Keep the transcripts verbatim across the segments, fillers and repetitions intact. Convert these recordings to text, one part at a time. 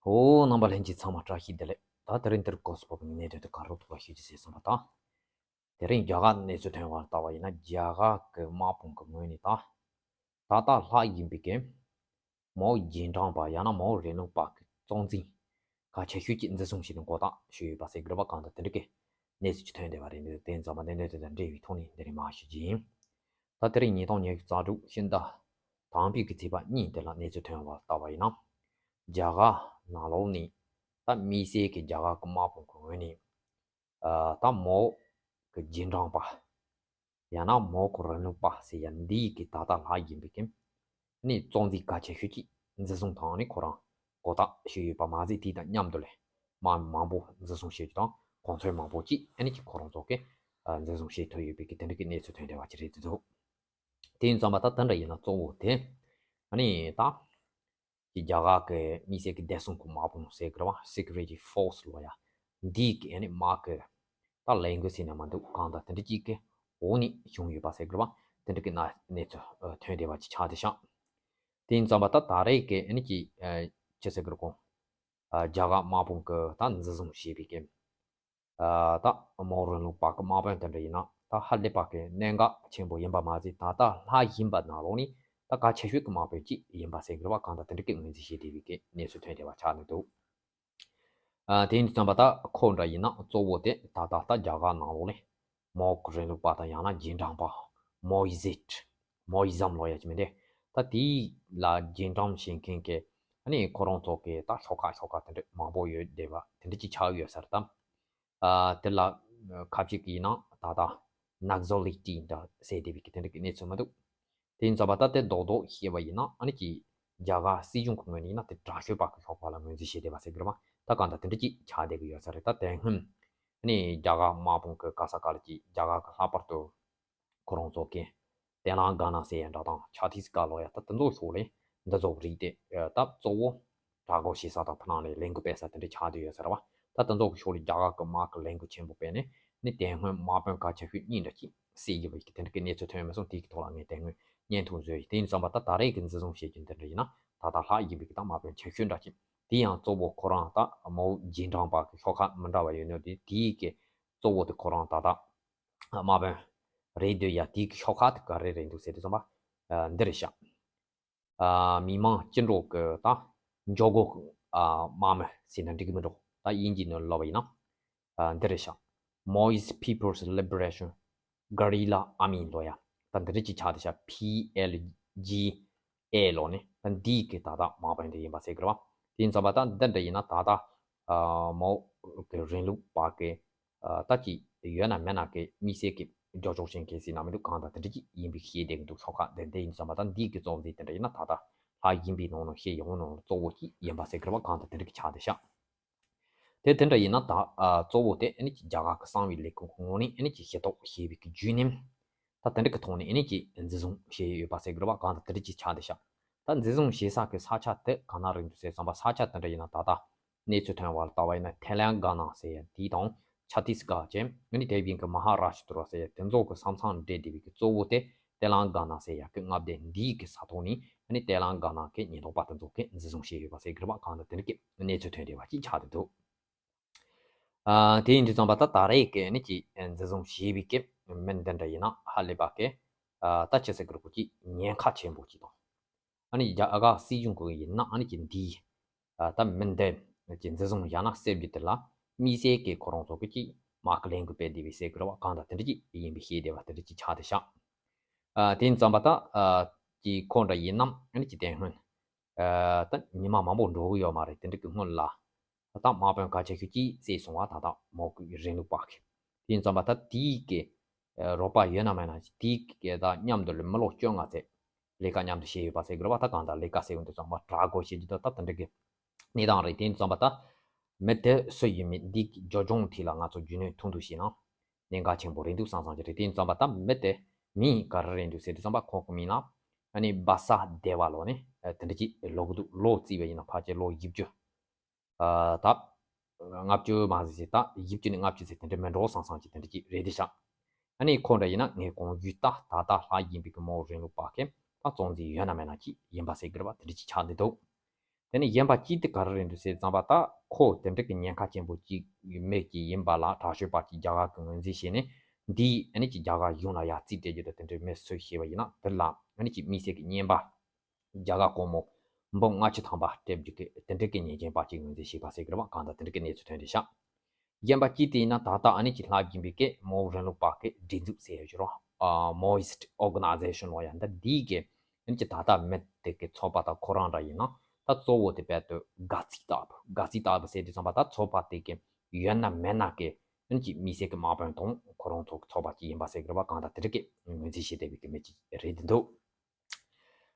ཨོ། རྣམ་པ་ལྷན་རྒྱས་ཚང་མ་བཀྲ་ཤིས་བདེ་ལེགས། ད་དེ་རིང་འདིར་གོ་སི་པོ་གི་གནད་དོན་དེ་ག་རོ་ཐོག་ལ་ཤེས་ཀྱི་ཟེར་སོང་བ་དང་། དེ་རིང་རྒྱ་གར་གནས་ཚུལ་ཐོན་བར་ལྟ་བ་ཡིན་ན། རྒྱ་གར་གི་དམག་དཔུང་གི་ངོས་ནས་ད་ད་ལྟ་ལྷག་ཡིན་པའི་གི་མའོ་རྗེས་འབྲང་པ་ཡང་ན་མའོ་རིང་ལུགས་པ་གི་གཙོ་འཛིན་གལ་ཆེ་ཤོས་ཀྱི་འཛིན་བཟུང་བྱས་ནས་མགོ་བཏགས་ཞུས་ཡོད་པ་ཟེར་གི་རེད་པ། གང་ལྟར་དེ་འདྲ་གི་གནས་ཚུལ་ཅིག་ཐོན་བསྡད་པ་རེད། འདི་དེ་ཙམ་པ་གནད་དོན་དེ་དང་འབྲེལ་བའི་ཐོག་ནས་འདི་རིང་མར་ཞུ་རྒྱུ་ཡིན། ད་དེ་རིང་ཉིས་སྟོང་ཉི་ཤུ་རྩ་དྲུག་ཕྱི་ཟླ་དང་པོའི་གི་ཚེས་པ་གཉིས་དེ་ལ་གནས་ཚུལ་ཐོན་བར་ལྟ་བ་ཡིན་ན། རྒྱ་གར་ནང་ལོགས་ནས་ད་དམིགས་བསལ་གྱི་རྒྱ་གར་གྱི་དམག་དཔུང་གི་ངོས་ནས་ཨ་ད་མའོ་གི་རྗེས་འབྲང་པ་ཡང་ན་མའོ་གི་རིང་ལུགས་པ་ཟེར་ཡ་འདིའི་གི་ད་ལྟ་ལྷག་ཡིན་པའི་གི་ནི་གཙོ་འཛིན་གལ་ཆེ་ཤོས་ཀྱི་འཛིན་བཟུང་དང་ནི་ཁོ་རང་མགོ་བཏགས་ཞུས་ཡོད་པ་མ་ཟད། དེ་དང་མཉམ་དུ་ལས་དམག་མི་མང་པོ་འཛིན་བཟུང་བྱས་རྒྱུ་དང་གོ་མཚོན་མང་པོ་ཅིག་ཨ་ནི་ཅིག་ཁོ་རང་ཚོ་གི་ཨ་འཛིན་བཟུང་བྱས་ཐུབ་ཡོད་པའི་གི་དེ་འདྲ་གི་གནས་ཚུལ་ཐོན་བསྡད་པ་ཅིག་རེད་འདུག་དེ་ཡིན་ཙང་མ་ད་དེ་འདྲ་ཡིན་ན་གཙོ་བོ་དེ་ཨ་ནི་ད་ཀྱི་རྒྱ་གར་གི་དམིགས་བསལ་གྱི་བདེ་སྲུང་གི་དམག་དཔུང་ཟེར་གི་རེད་པ། Security Force ལོ་ཡ། འདིའི་གི་ཨ་ནི་དམག་གི་ད་ལས་འགུལ་ཟེར་ན་མི་འདུག་གང་ལྟར་དེ་འདྲ་ཅིག་གི་འོག་ནས་བྱུང་ཡོད་པ་ཟེར་གི་རེད་པ། དེ་འདྲ་གི་ན་གནས་ཚུལ་ཨ་ཐོན་བསྡད་པ་ཅིག་ཆགས་བསྡད་ཤག་དེ་ཡིན་ཙང་མ་ད་ད་རེས་ཀྱི་ཨ་ནི་ཀྱི་ཨ་ཅི་ཟེར་གི་རེད་གོ་ཨ་རྒྱ་གར་དམག་དཔུང་གི་ད་འཛིན་བཟུང་བྱས་པའི་གི་ཨ་ད་མའོ་རིང་ལུགས་པ་གི་དམག་དཔོན་དེ་འདྲ་ཡིན་ན་ད་ཧ་ལས་པ་གི་གནད་འགག་ཆེན་པོ་ཡིན་པ་མ་ཟད། ད་ལྟ་ལྷག་ཡིན་པ་ནང་ལོགས་ནས་ད་གལ་ཆེ་ཤོས་ཀྱི་དམག་དཔོན་གཅིག་ཡིན་པ་ཟེར་གི་རེད་པ། གང་ལྟར་དེ་འདྲ་གི་ངོས་འཛིན་བྱེད་བསྡད་པའི་གི་གནས་ཚུལ་ཐོན་བསྡད་པ་ཆགས་ནས་འདུག་ཨ་དེ་ཡིན་དུས་ཙམ་པ་ད་ཁོ་འདྲ་ཡིན་ན་གཙོ་བོ་དེ་ད་ལྟ་ད་རྒྱ་གར་ནང་ལོགས་ནས་མའོ་གི་རིང་ལུགས་པ་དང་ཡང་ན་རྗེས་འབྲང་པ་མའོ་ཨི་ཟེ་ཊི་མའོ་ཨི་ཛམ་ལོ་ཡ་ཅི་མིན་ཏེ། ད་དེའི་ལ་རྗེས་འབྲང་བྱེད་མཁན་གྱི་ཨ་ནི་ཁོ་རང་ཚོ་གི་ད་ཤོག་ཁག་ཤོག་ཁག་དེ་འདྲ་མང་པོ་ཡོད་བསྡད་པ་དེ་འདྲ་ཅིག་ཆགས་ཡོད་ས་རེད་ད། ཨ་དེ་ལ་ཁ་ཅིག་གིས་ཡིན་ན་ད་ལྟ་ནག་ཟོ་ལིག་ཏི་འདྲ་ཟེར་བསྡད་པའི་གི་དེ་འདྲ་གི་གནས་ཚུལ་མི་འདུག་དེ་ཡིན་ཙང་མ་ད་དེ་རྡོག་རྡོག་བཤད་པ་ཡིན་ན་ཨ་ནི་ཀྱི་རྒྱ་གར་སྲིད་གཞུང་གི་ངོས་ནས་ཡིན་ན་དེ་དྲག་ཤོས་པ་གི་ཤོག་ཁག་ལ་ངོས་འཛིན་བྱས་བསྡད་པ་ཟེར་གི་རེད་པ། ད་གང་ལྟར་དེ་འདྲ་ཅིག་ཆགས་བསྡད་གི་ཡོད་ས་རེད། ད་དེ་སྔོན་ཨ་ནི་རྒྱ་གར་དམག་དཔུང་གི་ག་ས་ག་ལ་ཀྱི་རྒྱ་གར་གི་ལྷག་པར་དུ་ཁོ་རང་ཚོ་གི་ཏེ་ལང་ག་ན་ཟེར་ཡ་འདྲ་དང་ཆ་ཏིས་གྷར་ལོ་ཡ། ད་དེ་ཚོ་ཕྱོགས་ལས་འདི་ཚོ་རིགས་དེ་ད་གཙོ་བོ་དྲག་རྒོལ་བྱེད་ས་དང་ཕུ་ནང་ནས་ལས་འགུལ་སྤེལ་ས་དེ་འདྲ་ཆགས་བསྡད་ཡོད་ས་རེད་པ། ད་དེ་ཚོ་གི་ཕྱོགས་ལས་རྒྱ་གར་གི་དམག་གི་ལས་འགུལ་ཆེན་པོ་སྤེལ་ནས་ནི་དེ་སྔོན་དམག་དཔོན་གལ་ཆེ་ཤོས་གཉིས་འདྲ་ཅིག་བསད་ཡོད་པ་ཡིན་གི་དེ་འདྲ་གི་གནས་ཚུལ་ཐོན་ཡོད་མ་སོང་། དེ་གི་ཐོག་ལ་ངས་དེ་སྔོན་བརྙན་ཐུང་བཟོས་ཡིན། དེ་ཡིན་ཙང་མ་ད་ད་རེས་ཀྱི་འཛིན་བཟུང་བྱེད་རྒྱུ་འདི་འདྲ་ཡིན་ན་ད་ལྟ་ལྷག་ཡིན་པའི་གི་ད་དམག་དཔོན་ཆེ་ཤོས་འདྲ་ཅིག་དེ་ཡང་གཙོ་བོ་ཁོ་རང་ད་མའོ་རྗེས་འབྲང་པ་གི་ཤོག་ཁག་མི་འདྲ་བ་ཡོད་ནོ་དེ་དེའི་གི་གཙོ་བོ་དེ་ཁོ་རང་ད་ལྟ་དམག་དཔོན་རེད་འདོད་ཡ། དེའི་གི་ཤོག་ཁག་དེ་ག་རེ་རེད་འདུག་ཟེར་དུས་ཙམ་པ་འདི་རེད་ཤག་ཨ་མི་དམངས་བཅིངས་འགྲོལ་གི་ད་འཇོག་སྒོ་གི་ཨ་དམག་མི་ཟེར་ན་འགྲིག་གི་མི་འགྲོ། ད་དབྱིན་ཇིའི་ནང་ལབ་པ་ཡིན་ན་ཨ་འདི་རེད་ཤག Maoist People's Liberation Guerrilla Army ལོ་ཡ། ད་འདི་རེད་ཅིག་ཆགས་བསྡད་ཤག P L G A ལོ་ནི་ད་འདིའི་གི་ད་ལྟ་དམག་དཔོན་དེ་ཡིན་པ་ཟེར་གི་རེད་པ། དེ་ཡིན་ཙང་མ་ད་འདི་འདྲ་ཡིན་ན་ད་ལྟ་ཨ་མའོ་གི་རིང་ལུགས་པ་གི་ཨ་ད་ཅིག་ཡོད་ན་མེད་ན་གི་དམིགས་བསལ་གི་ཇོ་ཇོ་ཞིང་གི་ཟེར་ན་མི་འདུག་གང་ལྟར་དེ་འདྲ་ཅིག་ཡིན་པའི་ཤེས་བསྡད་གི་འདུག་ཤོག་ཁག་དེ་འདྲ་ཡིན་ཙང་མ་ད་འདི་གི་གཙོ་འཛིན་དེ་འདྲ་ཡིན་ན་ད་ལྟ་ལྷག་ཡིན་པའི་ནང་ནང་ཤེས་ཡོང་ནང་གཙོ་བོ་ཅིག་ཡིན་པ་ཟེར་གི་རེད་པ། གང་ལྟར་དེ་འདྲ་གི་ཆགས་བསྡད་ཤག་དེ་དེ་འདྲ་ཡིན་ན་ད་ཨ་གཙོ་བོ་དེ་ཨ་ནི་ཅིག་རྒྱ་གར་གི་གསང་བའི་ལས་ཁུངས་ངོས་ནས་ཨ་ནི་ཅིག་ཤེས་རྟོགས་བྱས་པའི་གི་བརྒྱུད་རིམ། ད་དེ་འདྲ་གི་ཐོག་ནས་ཨ་ནི་ཅིག་འཛིན་བཟུང་བྱས་ཡོད་པ་ཟེར་གི་རེད་པ། གང་ལྟར་དེ་འདྲ་ཅིག་ཆགས་བསྡད་ཤག་ད་འཛིན་བཟུང་བྱེད་ས་གི་ས་ཆ་དེ་ག་ན་རེད་འདུག་ཟེར་བསམ་པ་ས་ཆ་དེ་འདྲ་ཡིན་ན་ད་ལྟ་གནས་ཚུལ་ཐོན་པར་ལྟ་བ་ཡིན་ན་ཐེ་ལང་ག་ན་ཟེར་ཡ་དེ་དང་ཆ་ཏིས་གྷར་ཅན་ཨ་ནི་དེ་བཞིན་གི་མ་ཧ་ར་ཤི་ཏྲ་ཟེར་ཡ་དེ་ཚོ་གི་ས་མཚམས་འབྲེལ་བསྡད་པའི་གི་གཙོ་བོ་དེ་ཏེ་ལང་ག་ན་ཟེར་ཡ་གི་མངའ་སྡེ་འདིའི་གི་ས་ཐོག་ནས་ཨ་ནི་ཏེ་ལང་ག་ན་གི་ཉེན་རྟོག་པ་དེ་ཚོ་གི་འཛིན་བཟུང་བྱས་ཡོད་པ་ཟེར་གི་རེད་པ། གང་ལྟར་དེ་འདྲ་གི་གནས་ཚུལ་ཐོན་བསྡད་པ་ཅིག་ཆགས་བསྡད་འདུག་ཨ་དེ་ཡིན་དུས་ཙམ་པ་ད་ད་རེས་ཀྱི་ནི་ཀྱི་འཛིན་བཟུང་བྱས་པའི་ཀྱི་མི་འདི་འདྲ་ཡིན་ན་ཧ་ལས་པ་ཀྱི་ཨ་ད་ཅི་ཟེར་གི་རེད་གོ་ཀྱི་ཉེན་ཁ་ཆེན་པོ་ཅིག་དང་། ཨ་ནི་རྒྱ་གར་སྲིད་གཞུང་གི་ཡིན་ན་ཨ་ནི་ཀྱི་འདིའི་ཨ་ད་མི་འདི་ཀྱི་འཛིན་བཟུང་ཡང་ན་བསད་རྒྱུ་དེ་ལ་དམིགས་བསལ་གྱི་ཁོ་རང་ཚོ་གི་ཀྱི་དམག་གི་ལས་འགུལ་སྤེལ་བསྡད་པའི་ཟེར་གི་རེད་པ། གང་ལྟར་དེ་འདྲ་ཅིག་ཡིན་པའི་ཤེས་བསྡད་པ་དེ་འདྲ་ཅིག་ཆགས་བསྡད་ཤག་ཨ་དེ་ཡིན་ཙམ་པ་ད་ཨ་ཀྱི་ཁོ་འདྲ་ཡིན་ནམ་ཨ་ནི་ཀྱི་དེ་སྔོན་ཨ་ད་ཉི་མ་མང་པོ་འགྲོ་གི་ཡོད་མ་རེད། དེ་འདྲ་གི་སྔོན་ལ། ད་དམག་དཔོན་གལ་ཆེ་ཤོས་གཅིག་བསད་སོང་བ་ད་ལྟ་མའོ་གི་རིང་ལུགས་པ་གི། དེ་ཡིན་ཙམ་པ་ད་དེའི་གི་ཨ་རོགས་པ་ཡོད་ན་མེད་ན་དེའི་གི་ད་མཉམ་དུ་ལ་མི་ལོ་བཅོ་ལྔ་ཙམ་ལས་ཀ་མཉམ་དུ་བྱས་ཡོད་པ་ཟེར་གི་རེད་པ། ད་གང་ལྟར་ལས་ཀ་ཟེར་ཡོང་དུས་ཙམ་པ་དྲག་རྒོལ་བྱེད་རྒྱུ་དང་ད་དེ་འདྲ་གི་གནས་སྟངས་རེད། དེ་ཡིན་ཙམ་པ་ད་མི་དེ་སུ་ཡིན་མིན་འདི་གི་ཇོ་ཇོང་ཐི་ལ་ང་ཚོ་རྒྱུས་ནོར་ཐུང་ཐུང་བྱས་ན་གནད་འགག་ཆེན་པོ་རེད་འདུག་བསམ་བསམ་གྱི་རེད། དེ་ཡིན་ཙམ་པ་ད་མི་དེ་མིང་ག་རེ་རེད་འདུག་ཟེར་དུས་ཙམ་པ་ཁོང་གི་མིང་ལ་ཨ་ནི་བ་ས་དེ་བ་ལོ་ནི་ཨ་དེ་འདྲ་ཅིག་ལབ་གི་འདུག་ལོ་བརྩིས་པ་ཡིན་ན་ཕལ་ཆེར་ལོ་བཞི་བཅུ། ཨ་ད་ལྔ་བཅུ་མ་ཟིན་ཟིན་ད་བཞི་བཅུ་ནས་ལྔ་བཅུ་ཟིན་དེ་འདྲ་མི་འགྲོ་བསམ་བསམ་གྱི་དེ་འདྲ་ཅིག་རེད་དེ་ཤག་ཨ་ནི་ཁོ་འདྲ་ཡིན་ན་ངས་གོང་ཞུས་ད་ད་ལྟ་ལྷག་ཡིན་པའི་གི་མའོ་རིང་ལུགས་པ་གི་ད་གཙོ་འཛིན་ཡོད་ན་མེད་ན་ཅིག་ཡིན་པ་ཟེར་གི་རེད་པ། དེ་འདྲ་ཅིག་ཆགས་བསྡད་འདུག་དེ་ནས་གཞན་པ་གཅིག་དེ་ག་རེ་རེད་འདུག་ཟེར་ཙམ་པ། ད་ཁོ་དེ་འདྲ་གི་ཉེན་ཁ་ཆེན་པོ་གཅིག་མི་གཅིག་ཡིན་པ་ལ་དྲག་ཤོས་པ་གཅིག་རྒྱ་གར་གྱི་ངོས་འཛིན་བྱས་ནས། འདིས་ཨ་ནི་ཅིག་རྒྱ་གར་གཞུང་ལ་ཡ་རྩིས་སྤྲད་རྒྱུ་དང་། དེ་འདྲའི་མི་སུ་ཞིག་བྱས་པ་ཡིན་ན་དེ་ལ་ཨ་ནི་ཅིག་དམིགས་བསལ་གྱི་བརྙན་པར་རྒྱ་གར་སྒོར་མོ་འབུམ་ལྔ་བཅུ་ཐམ་པ་སྤྲད་རྒྱུ་གི་དེ་འདྲ་གི་ཉེས་ཅན་པ་གཅིག་ངོས་འཛིན་བྱས་པ་ཟེར་གི་རེད་པ། གང་ལྟར་དེ་འདྲ་གི་གནས་ཚུལ་ཐོན་བསྡད་ཤག་གཞན་པ་གཅིག་དེ་ཡིན་ན་ད་ལྟ་ཨ་ནི་ཅིག་ལྷག་གིན་པའི་གི་མའོ་རིང་ལུགས་པ་གི་སྒྲིག་འཛུགས་ཟེར་ཡོད་ཀྱི་རེད། ཨ། Maoist Organization ལོ་ཡ། འདི་འདིའི་གི་ཨ་ནི་ཅིག་ད་ལྟ་མི་དེ་གི་ཚོགས་པ་དང་ཁོ་རང་འདྲ་ཡིན་ན། ད་གཙོ་བོ་དེ་རྦད་དེ་དགའ་ཚིག་ལྟ་བུ། དགའ་ཚིག་ལྟ་བུ་ཟེར་དུས་ཙམ་པ་ད་ཚོགས་པ་དེ་གི་ཡོད་ན་མེད་ན་གི་ཨ་ནི་ཅིག་དམིགས་བསལ་གྱི་དམག་དཔོན་དང་ཁོ་རང་ཚོ་གི་ཚོགས་པ་གཅིག་ཡིན་པ་ཟེར་གི་རེད་པ། གང་ལྟར་དེ་འདྲ་གི་ངོས་འཛིན་བྱེད་བསྡད་པའི་གི་མི་གཅིག་རེད་འདུག་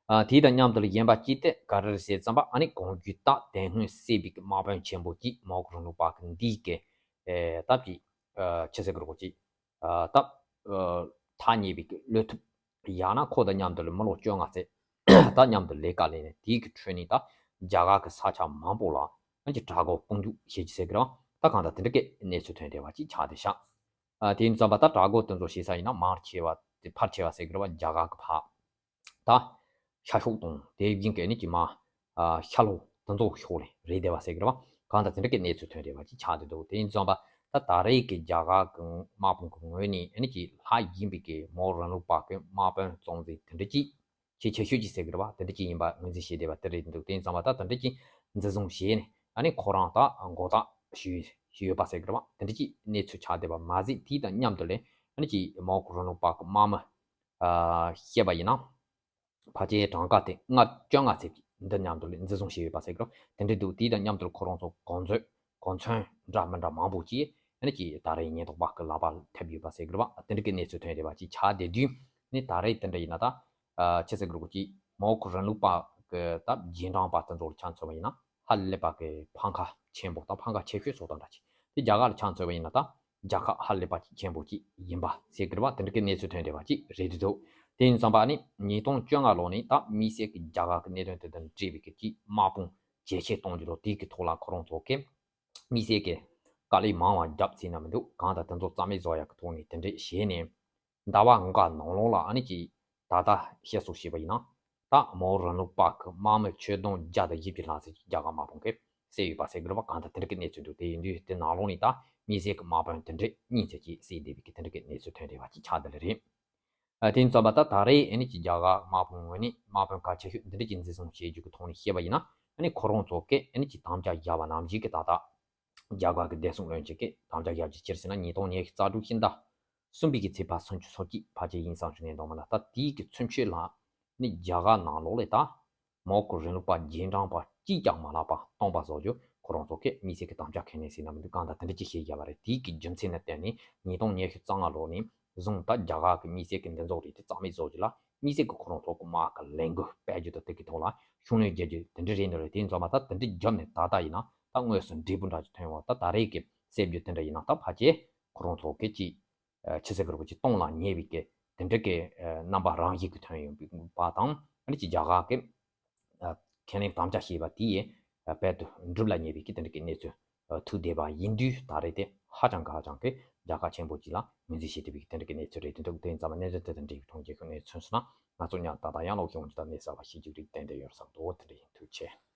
ཨ། དེ་དང་མཉམ་དུ་ལ་གཞན་པ་གཅིག་དེ་ག་རེ་རེད་ཟེར་ཙམ་པ། ཨ་ནི་གང་རྒྱུད་དག་དེ་སྔོན་བསད་པའི་གི་དམག་དཔོན་ཆེན་པོ་གཅིག་མའོ་གི་རིང་ལུགས་པ་གི་འདིའི་གི་ཨེ་སྟབས་ཀྱིས་ཨ་ཆི་ཟེར་གི་རེད་གོ་ཅིག་ཨ། སྟབས་ཨ་ཐག་ཉེ་བའི་གི་བློ་ཐུབ་ཡང་ན་ཁོ་དང་མཉམ་དུ་ལ་མི་ལོ་བཅོ་ལྔ་ཙམ་དང་མཉམ་དུ་ལས་ཀ་ལས་ནས། དེའི་གི་ཁྲོད་ནས་ད་རྒྱ་གར་གི་ས་ཆ་མང་པོ་ལ་ཨ་ཅིག་དྲག་རྒོལ་དཔུང་འཇུག་བྱེད་ཀྱི་ཟེར་གི་རེད་པ། ད་གང་ལྟར་དེ་འདྲ་གི་གནས་ཚུལ་ཐོན་བསྡད་པ་ཅིག་ཆགས་བསྡད་ཤག་ཨ། དེ་ཡིན་ཙམ་པ་ད་དྲག་རྒོལ་དེ་ཚོ་བྱེད་ས་ཡིན་ན་མང་ཆེ་བ་དེ་ཕལ་ཆེ་བ་ཟེར་གི་རེད་པ། རྒྱ་གར་གི་ཕར་ད་ཤར་ཕྱོགས་དང་དེ་བཞིན་གྱི་ཨ་ནི་ཅིག་མར་ཨ་ཤར་ལྷོ་དེ་ཚོ་ཕྱོགས་ལ་རེད་བསྡད་པ་ཟེར་གི་རེད་པ། གང་ལྟར་དེ་འདྲ་གི་གནས་ཚུལ་ཐོན་བསྡད་པ་ཅིག་ཆགས་བསྡད་འདུག་དེ་ཡིན་ཙམ་པ་ད་ད་རེས་ཀྱི་རྒྱ་གར་གྱི་དམག་དཔུང་གི་ངོས་ནས་ཨ་ནི་ཅིག་ལྷག་གིན་པའི་གི་མའོ་རིང་ལུགས་པ་གི་དམག་དཔོན་གཙོ་འཛིན་དེ་འདྲ་ཅིག་ཆེས་ཆེ་ཤོས་ཅིག་ཟེར་གི་རེད་པ། དེ་འདྲ་ཅིག་ཡིན་པ་ངོས་འཛིན་བྱས་བསྡད་པ་དེ་རེད་འདུག་དེ་ཡིན་ཙམ་པ་ད་དེ་འདྲ་ཅིག་འཛིན་བཟུང་བྱས་ནས་ཨ་ནི་ཁོ་རང་ད་མགོ་བཏགས་ཞུས་ཞུས་ཡོད་པ་ཟེར་གི་རེད་པ། དེ་འདྲ་ཅིག་གནས་ཚུལ་ཆགས་བསྡད་པ་མ་ཟད། དེ་དང་མཉམ་དུ་ལ་ཨ་ནི་ཅིག་མའོ་གི་རིང་ལུགས་པ་གི་དམག་མི་ཨ་བཤད་པ་ཡིན་ན། ཕལ་ཆེར་གྲངས་ཀ་དེ་ལྔ་བཅོ་ལྔ་ཙམ་ཅིག་འདི་མཉམ་དུ་ལ་འཛིན་བཟུང་བྱས་ཡོད་པ་ཟེར་གི་རེད། དེ་འདྲ་འདུག་དེ་དང་མཉམ་དུ་ཁོ་རང་ཚོ་གོ་མཚོན་གོ་མཚོན་འདྲ་མི་འདྲ་མང་པོ་ཅིག་ཨ་ནི་ཅིག་ད་རེས་ཉེན་རྟོག་པ་གི་ལག་པར་ཐེབས་ཡོད་པ་ཟེར་གི་རེད་པ། དེ་འདྲ་གི་གནས་ཚུལ་ཐོན་བསྡད་པ་ཅིག་ཆགས་བསྡད་དུས་ནི། ད་རེས་དེ་འདྲ་ཡིན་ན་ད་ཨ་ཆི་ཟེར་གི་རེད་གོ་ཅིག་མའོ་གི་རིང་ལུགས་པ་གི་ད་རྗེས་འབྲང་པ་དེ་ཚོ་ལ་ཆ་མཚོན་པ་ཡིན་ན། ཧ་ལས་པ་གི་འཕང་ཁ་ཆེན་པོ་དང་འཕང་ཁ་ཆེ་ཤོས་སོགས་དང་འདྲ་ཅིག་དེ་རྒྱ་གར་ལ་ཆ་མཚོན་པ་ཡིན་ན་ད་རྒྱལ་ཁབ་ཧ་ལས་པ་ཅིག་ཆེན་པོ་ཅིག་ཡིན་པ་ཟེར་གི་རེད་པ། དེ་འདྲ་གི་གནས་ཚུལ་ཐོན་བསྡད་པ་ཅིག་རེད་འདུག་དེ་ཡིན་ཙམ་པ་ནི་ཉིས་སྟོང་བཅོ་ལྔ་ལོ་ནས་ད་དམིགས་བསལ་གྱི་རྒྱ་གར་གྱི་གནད་དོན་དེ་དང་འབྲེལ་བའི་གི་ཅིག་དམག་དཔུང་ཇེ་ཆེ་གཏོང་རྒྱུ་དང་། དེའི་གི་ཐོག་ལ་ཁོ་རང་ཚོ་གི་དམིགས་བསལ་གྱི་དཀའ་ལས་མང་བ་བརྒྱབ་ཟེར་ན་མི་འདུག་གང་ལྟར་དེ་ཚོ་རྩ་མེད་བཟོ་ཡག་གི་ཐོག་ནས་དེ་འདྲས་བྱས་ནས། ཟླ་བ་འགའ་ནང་ལོགས་ལ་ཨ་ནི་ཅིག་ད་ལྟ་བཤད་སྲོལ་བྱས་པ་ཡིན་ན། ད་མའོ་རིང་ལུགས་པ་གི་དམག་མི་ཁྱོན་བསྡོམས་བརྒྱ་དང་བཞི་བཅུ་ལྷག་ཙམ་ཅིག་རྒྱ་གར་དམག་དཔུང་གིས་བསད་ཡོད་པ་ཟེར་གི་རེད་པ། གང་ལྟར་དེ་འདྲ་གི་གནས་ཚུལ་འདུག་དེ་ཡིན་དུས་དེ་ནང་ལོགས་ནས་ད་དམིགས་བསལ་གྱི་དམག་དཔོན་དེ་འདྲས་གཉིས་ཙམ་ཅིག་བསད་བསྡད་པའི་གི་དེ་འདྲ་གི་གནས་ཚུལ་ཐོན་བསྡད་པ་ཅིག་ཆགས་བསྡད་ལེ་རེད། ཨ། དེ་ཡིན་ཙམ་པ་ད་ད་རེས་ཨ་ནི་ཅིག་རྒྱ་གར་དམག་དཔུང་ངོས་ནས་དམག་དཔོན་གལ་ཆེ་ཤོས་འདི་འདྲ་ཅིག་འཛིན་བཟུང་བྱེད་རྒྱུ་གི་ཐོག་ནས་བཤད་པ་ཡིན་ན། ཨ་ནི་ཁོ་རང་ཚོ་གིས་ཨ་ནི་ཅིག་དམ་བཅའ་བཞག་པ་ནང་བཞིན་གི་ད་ལྟ་རྒྱ་གར་གི་བདེ་སྲུང་བློན་ཆེན་གིས་དམ་བཅའ་བཞག་རྒྱུ་ཅི་རེད་ཟེར་ན། ཉིས་སྟོང་ཉི་ཤུ་རྩ་དྲུག་ཕྱི་ཟླ་གསུམ་པའི་གི་ཚེས་པ་སུམ་ཅུ་སོ་གཅིག་ཕལ་ཆེར་ཡིན་བསམ་བྱུང་ནས་འདུག་མ་ན། ད་དེའི་གི་ཚུན་ཆད་ལ་ནི་རྒྱ་གར་ནང་ལོགས་ལ་ད་མའོ་གི་རིང་ལུགས་པ་རྗེས་འབྲང་པ་གཅིག་ཀྱང་མ་ལུས་པ་སྟོང་པ་བཟོ་རྒྱུ་ཁོ་རང་ཚོ་གིས་དམིགས་བསལ་གྱི་དམ་བཅའ་འཁྱེར་ནས་ཟེར་ན་མི་འདུག་གང་ལྟར་དེ་འདྲ་ཅིག་བཤད་བཞག་པ་རེད། དེའི་གི་རྒྱུ་མཚན་ལ་བརྟེན་ནས་ཉིས་སྟོང་ཉི་ཤུ་རྩ་ལྔ་ལོ་ནས་བཟུང་ད་རྒྱ་གར་གི་དམིགས་བསལ་གྱི་འདི་ཚོ་རིགས་དེ་རྩ་མེད་བཟོ་རྒྱུ་ལ་དམིགས་བསལ་གྱི་ཁོ་རང་ཚོ་གི་དམག་གི་ལས་འགུལ་སྤེལ་རྒྱུ་དང་། དེ་གི་ཐོག་ལ་ཤུགས་སྣོན་རྒྱག་རྒྱུ་དེ་འདྲ་རེད་འདུག་རེད། དེ་ཡིན་ཙམ་པ་ད་དེ་འདྲ་བརྒྱབ་ནས་ད་ལྟ་ཡིན་ན་ད་དངོས་སུ་འབྲས་བུ་འདྲ་ཅིག་ཐོན་ཡོང་བ། ད་ད་རེས་ཀྱི་བསད་རྒྱུ་དེ་འདྲ་ཡིན་ན་ད་ཕལ་ཆེར་ཁོ་རང་ཚོ་གི་ཅིག་ཨ། ཆི་ཟེར་གི་རེད་གོ་ཅིག་སྟོང་ལ་ཉེ་བའི་གི་དེ་འདྲ་གི་ཨ། རྣམ་པ་རང་བཞིན་གྱི་ཐོན་ཡོང་བ་དང་། ཨ་ནི་ཅིག་རྒྱ་གར་གི་ཨ། ཁས་ལེན་དམ་བཅའ་བྱས་པ་དེ་ཡི་ཨ། རྦད་དེ་འགྲུབ་ལ་ཉེ་བའི་གི་དེ་འདྲ་གི་གནས་ཚུལ་ཨ། ཐོན་བསྡད་པ་ཡིན་དུས། ད་རེས་དེ་ཧ་ཅང་གི་ཧ་ཅང་གི་རྒྱལ་ཁ་ཆེན་པོ་ཅིག་ལ་ངོས་འཛིན་བྱེད་ཐུབ་པའི་གི་དེ་འདྲ་གི་གནས་ཚུལ་རེད་འདུག་དེ་ཡིན་ཙང་གནས་ཚུལ་དེ་དང་འབྲེལ་བའི་གྲོང་ཁྱེར་ཁུལ་ནས་མཚོན་སོང་ན། ང་ཚོ་ཉག་ཏག་ཏག་ཡང་ལོག་ཤོང་རྒྱུ་དང་། གནས་གསར་པ་ཞིག་ཅིག་རིགས་ཏན་ཏན་ཡོད་བསམ་འདུག་དེ་འདྲ་ཡིན། ཐུགས་རྗེ་ཆེ།